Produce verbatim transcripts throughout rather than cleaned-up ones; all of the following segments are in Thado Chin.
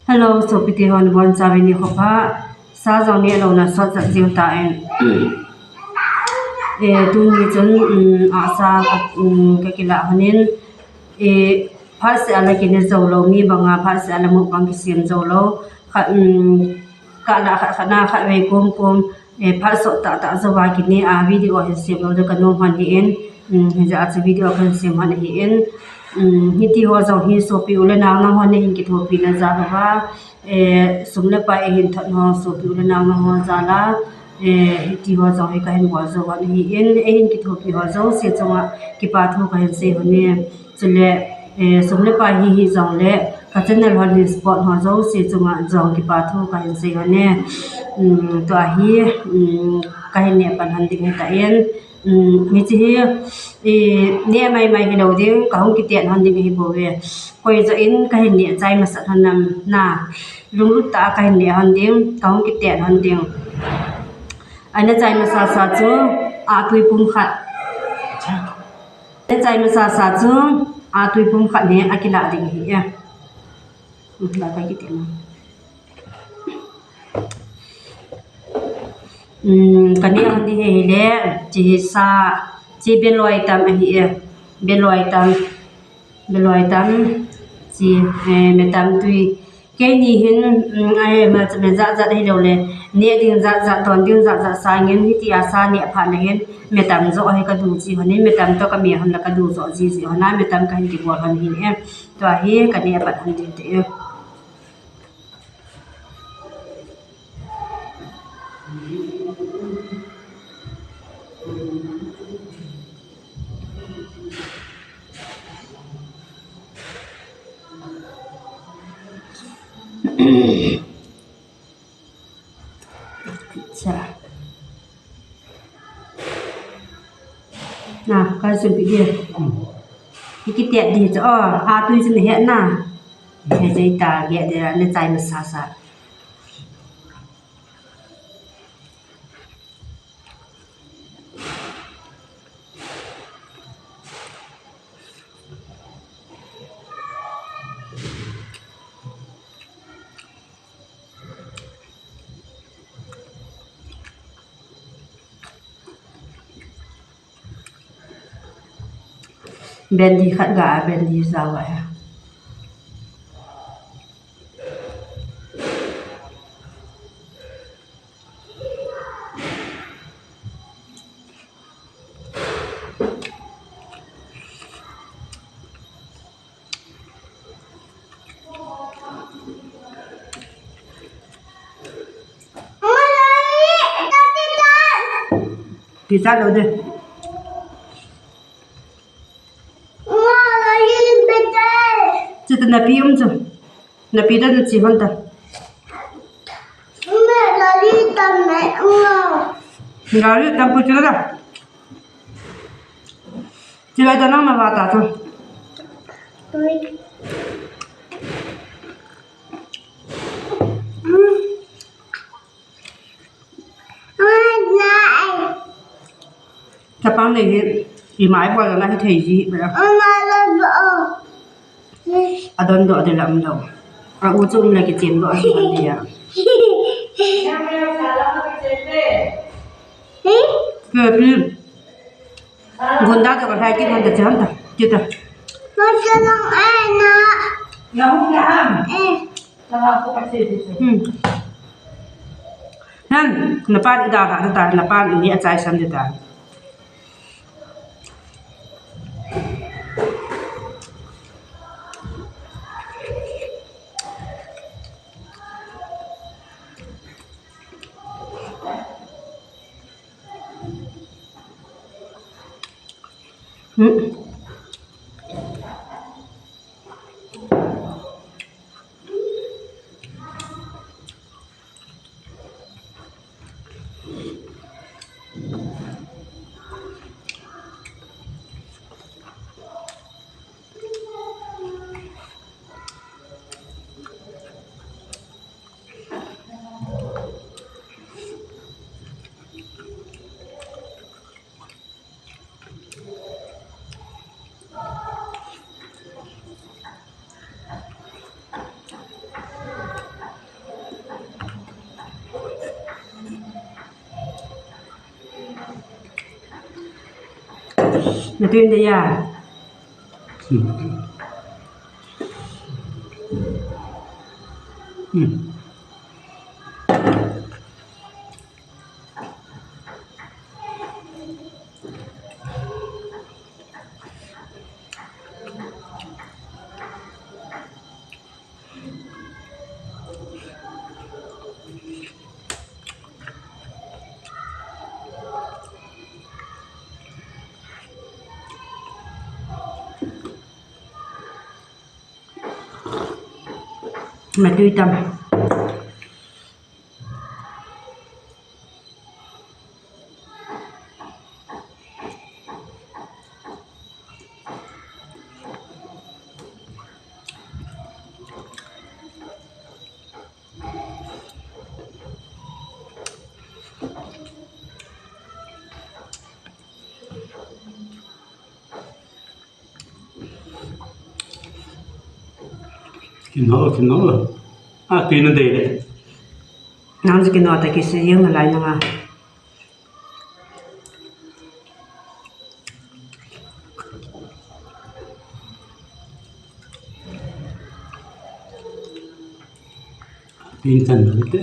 Hello, sopite hon, bonchauvin nikho pha. Sa jong neh louna sot jat jing tan. Eh, tuni chun, um, ahsa, um, ka kilah honin, eh, phat seh a la kine jou lou, mi banga phat seh a la mukbang kisem jou lou. Khat, um, kah lah khat, khat na khat vei kom kom, eh, phat sot tah tah jouva kine a video hin sem lou ding ka nom hon ahin, um, hijeh a chu video kahin sem hon ahin, um, hiti ho jong hi sopi u le nao nahon nahin kithopi na jal uva, eh, sum le pai eihin thot ho sopi u le nao naho jal a, eh, hiti ho jong hi kahin bol jou hon ahin, eihin kithopi ho jouse chunga kipa thu kahin sei hon e. Chule, eh, sum le pai hi hijongle, ka channel hon hin support ho jouse chunga jong kipa thu kahin sei hon e. Um, tua hi, um, kahin neh pan hon ding ahitan. Um, hiche hi, eh, neh mai mai hilou ding, kahung kitet hon ding ahi bouve. Koi joh in kahin neh chai masat hon nam na. Lunglut tah a kahin neh hon ding, kahung kitet hon ding. Ana chai masa sa chu, atui pum khat. Ana chai masa sa chu, atui pum khat hi akilah ding ahi e. Hmm, la ka kiti na. Hmm, ka neh hon ding hi le, hiche hi sa, hiche beloi tam ahi e. Beloi tam, beloi tam, hiche, eh, metam tui. Keini hin, um, ahi, ma, ma jat jat ahilou le, neh ding jat jat, don ding jat jat sangin, hitia sa neh phat na hin, metam joh hi ka du ji hon in, metam toh ka me hon la ka du joh ji ji hon a, metam kahin kibol hon ahi e. Tua hi ka neh pat hon ding te e. Cha. Na, ka sun pi dia. Iki tiat di cha. Oh, atui sun he na. He jai ta ge de na chai masa sa. Bendi khat ga, bendi jawa ya. Pizza lo de. Chuta napi um chu. Napi da na chi hon ta. Gari tam pu chula da. Chila da nang na va ta chu. Chapang nei hi, ima ibol na hi thei ji ba. Adon doh de lam lo. A u chu um le kichen doh hi ban ya. Ke pi. Gunda to ka thai kit hon ta, chon ta, kit ta. Ma ka long ai na. Na hung na ham. Eh. Hmm. Han, na pan ida ka ta, na pan ni a chai san de ta. Hmm. Natui nde ya. Hmm. Hmm. Natui tam. Kino, kino. Ah, kino dei le. Nang si kino ta kisi yung nalai nanga. Pinsan dulu te.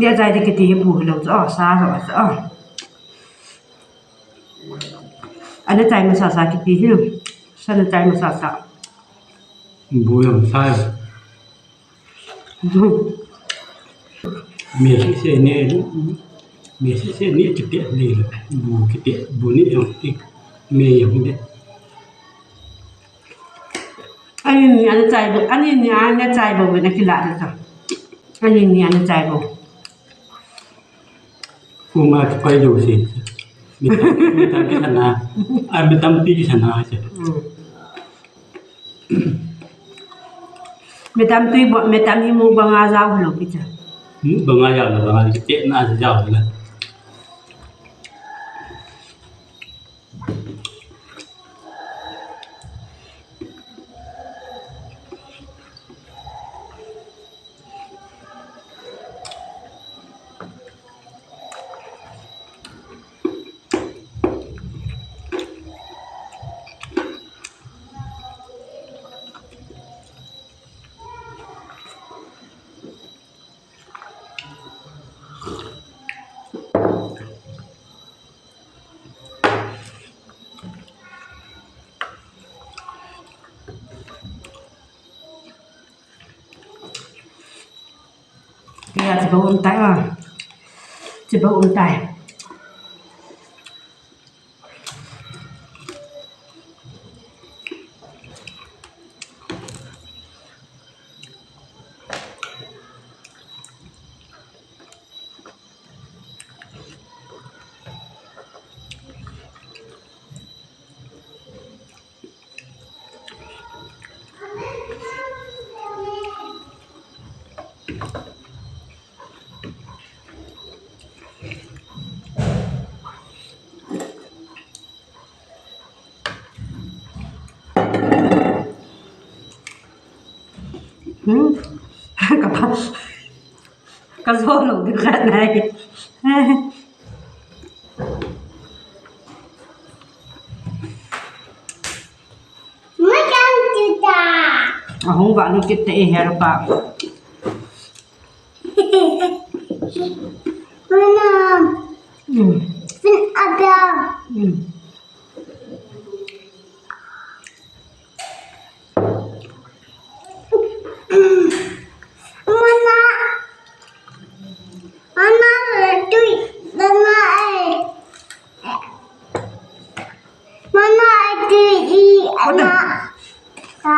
Bia jai de kiti hi bu hi lo chu, oh, sa lo chu, oh. Ana chai masa sa kiti hi. Sa na chai masa sa. Bu yang sa. Me se se ne, me se se ne kiti le. Bu kiti, bu ni yang ti. Me yang de. Ani ni ana chai bo, ani ni ana chai bo na kila da sa. Ani ni ana chai bo. Kuma kipai jo si. Me tam, me tam kisana. Ah, me tam ti kisana si. Hmm. Me tam tui bo, me tam hi mu banga jao lo kicha. Mu banga jao lo, banga kiti na jao lo. Kaya chibai um tai a. Chibai um tai. Ka pa, ka zo lo ding khat nai. Ahung vah nu kit te e her pa. Mama. Hmm. Fin abia. Hmm. Mama. Mama, tui, mama, eh. Mama, eh, tui, i, mama. Ka.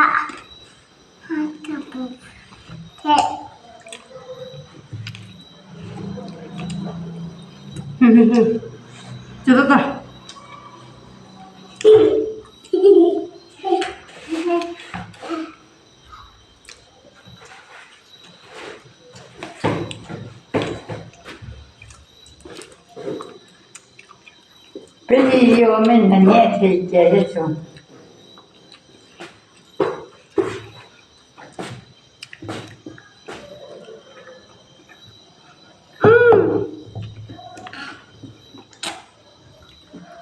Peli yo men na ne thei ke he chu.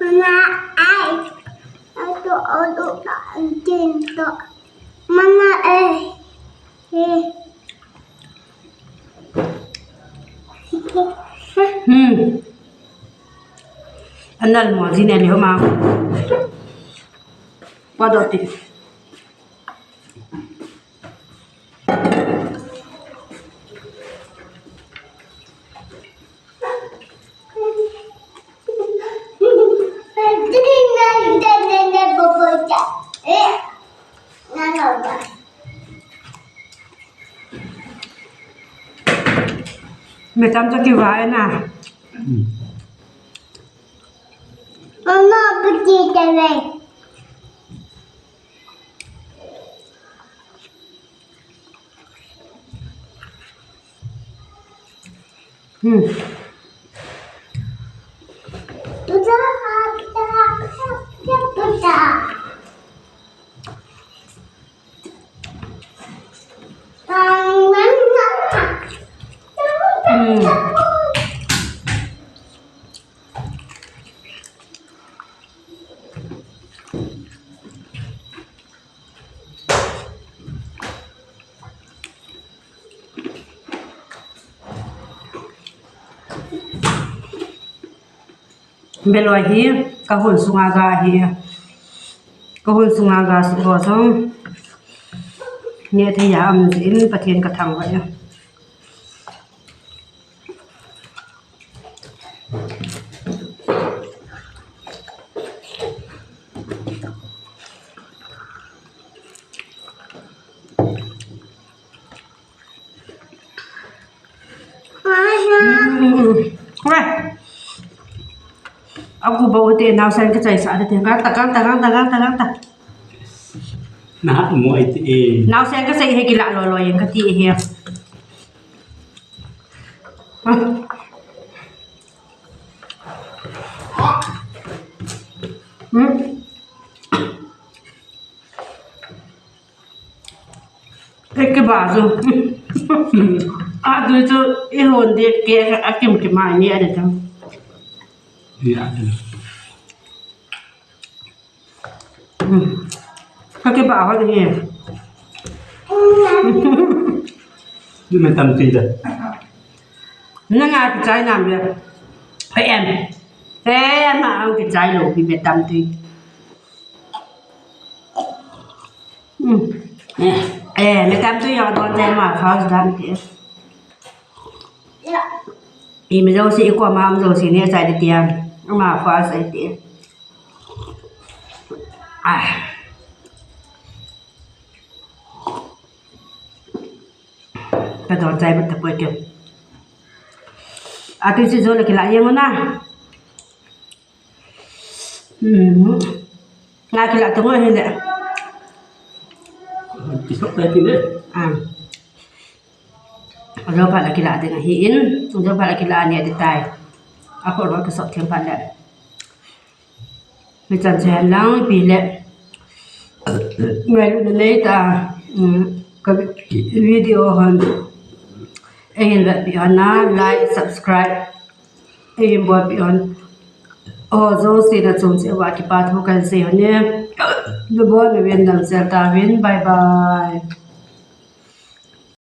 Mama, ai. Ai to, ai to, ai to. Mama, ai. Eh. Hmm. Anal mo, jin ali ho ma. Padoti. Metam to kivai na. Hmm. Mama, pati tawai. Hmm. Hmm. Beloi hi, ka hun sunga ga hi. Ka hun sunga ga su ho song. Ne thei a um jin Pathen ka thangvah e. Aku bau te nau sen ka chai sa te ka ta ka ta ka ta ka ta ka ta. Na mo ai te. Nau sen ka chai he kila lo lo yen ka ti he. Hmm. Ke ke ba ju. A du chu i hon de ke a kim kim mai ni a de chu. Ya. Hmm. Ka ke ba ho ni. Ni me tam ti da. Na nga ki chai nam ya. Pe em. Pe em a ki chai lo ki me tam ti. Hmm. Eh, eh, metam tu yo don te ma first dan ti. I me jo si i ko ma jo si ne chai ti ya. Ma first ai ti. Ah. Ka don chai ba ta poi ke. A tu si jo le ki la ye mo na. Hmm. Nga kila tong ahi le. Kisok tai ti le. Ah. Ajo pha la kila ding ahi in. Ajo pha la kila ni ati tai. Ako ro kisok them pha le. Mi chan chen lang pi le. Ngailu nei ta. Hmm. Ka video hon eihin vetpi hon a, like, subscribe eihin bolpi hon, ho jouse nachung cheh uva kipa thu kahin sei hon e. Nabon uvin damsel tauvin. Bye bye.